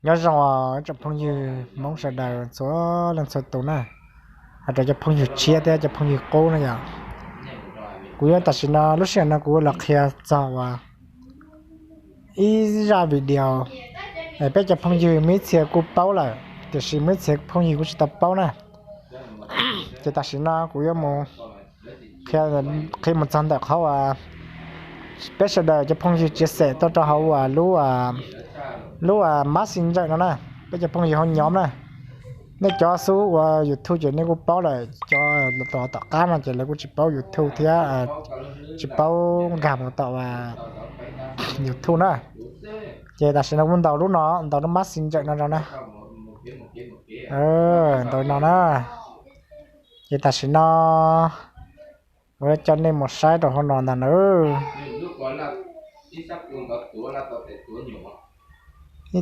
Nyob zoo os cov phooj ywg Hmoob sawv daws txhua leej txhua tus na, hais rau cov phooj ywg tshiab thiab cov phooj ywg qub na yom. Kuv yuav tam sim no lub sij hawm no kuv los qhia txog uas ib zaj video, peb cov phooj ywg muaj ib txhia kuj paub lawm, tiam sis muaj ib txhia phooj ywg kuj tsis tau paub na. Ces tam sim no kuv yuav mus qhia mus txog ntawm qhov uas peb sawv daws cov phooj ywg chia sẻ tuaj rau hauv lub, lub Messenger no na, peb cov phooj ywg hauv nhóm na. Nej cov xub ua YouTube ces nej kuj paub lawm, cov los tom qab no ces lawv kuj tsis paub YouTube thiab, tsis paub nkag mus tom YouTube na. Ces tam sim no kuv ntaus lub no, ntaus lub Messenger no rau na. Ntaus no na. Ces tam sim no kuv coj nej mus saib rau hauv no ntag na.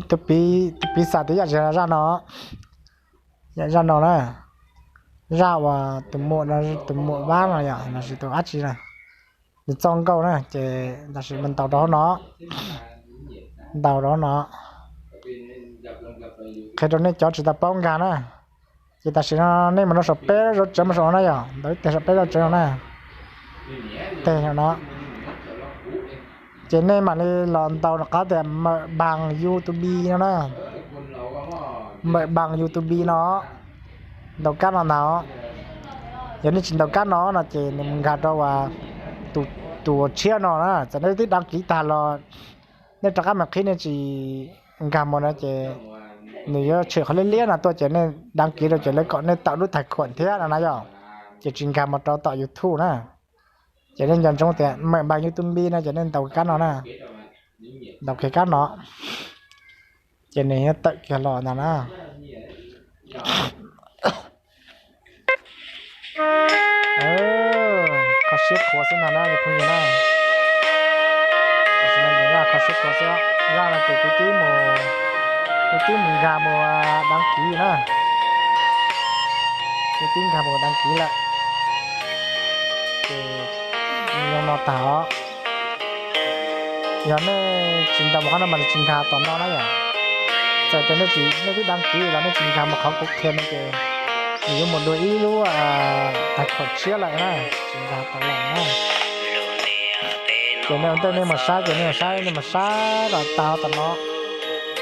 Tus piv xam tias yam zaj no, yam zaj no na, zaj uas tus muam, tus muam vab no yom, los sis tus dab tsi na, nws txoj nkauj na, ces tam sim mus ntaus rau hauv no, ntaus rau hauv no, qhia rau nej cov tsis tau paub nkag na. Ces tam sim no nej mus rau saum peb zaub tsawv mus saum no na yom, ntaus ib teg saum peb zaub tsawv no na, teg no. Ces nej mam li los ntaus rau qhov tias mawm npas YouTube no na, mawm npas YouTube no, ntaus kab no ntag. Yog nej tsis ntaus kab no no ces nws mus nkag rau uas tus tshiab no na, txawm nej twb đăng ký tag los nej rov qab mus qhib nej tsis nkag mus no ces nws yuav tshem qhov liab liab no tuaj ces nej đăng ký rau ces lawv kom nej tạo lub tài khoản thiab no na yom, ces tsis nkag mus rau tom YouTube na. Ces nej nco ntsoov tias mawm npas YouTube no ces nej ntaus kab no na, ntaus kiag kab no, ces nws yuav tawm kiag los ntag na. Kho siab khuav xwb ntag na cov phooj ywg na. Tam sim no ces zaj kho siab khuav xwb, zaj no ces kuv twb mus, kuv twb mus nkag mus đăng ký na, kuv twb nkag mus đăng ký lawm. Ces zoo no tag os. Yog nej tsis ntaus mus qhov no mas nws tsis nkag tom no na yom. Txawm tias nej tsis, nej twb đăng ký los nej tsis nkag mus qhov kuv qhia no ces nws yuav mus dua ib lub tài khoản tshiab lawm na, tsis nkag tau lawm na. Ces nej ua ntej nej mus saib ces nej mus saib, nej mus saib los tag no tom no,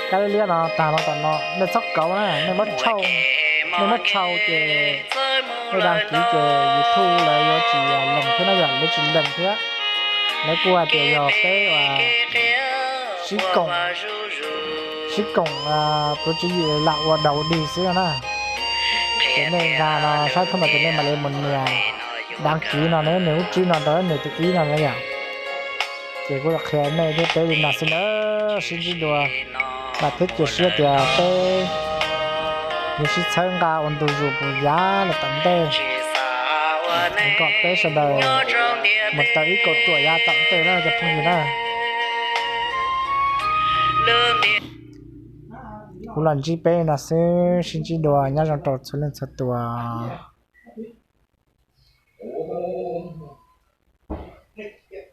kab liab liab no tag no tom no, nej txhob kauv na, nej muab tshau, nej muab tshau ces nej đăng ký ces YouTube lawv yuav tsis lees thiab na yom, lawv tsis lees thiab. Lawv kuj hais tias yog peb uas sib koom, sib koom tus tswv yim lam ua daus dig xwb na. Ces nej nkag no saib thoob no ces nej mam li mus nias đăng ký no nws lub tswb no rau nws tus ib no na yom. Ces kuv los qhia nej thiab peb li no xwb na, sib ntsib dua, vam thiab cia siab tias peb yuav sib txhawb nqa ua ntu zus puas yav los tom ntej, kom peb sawv daws mus tau ib kaum ruam yav tom ntej na cov phooj ywg na. Kuv los ntsib peb no xwb, sib ntsib dua, nyob zoo rau txhua leej txhua tus.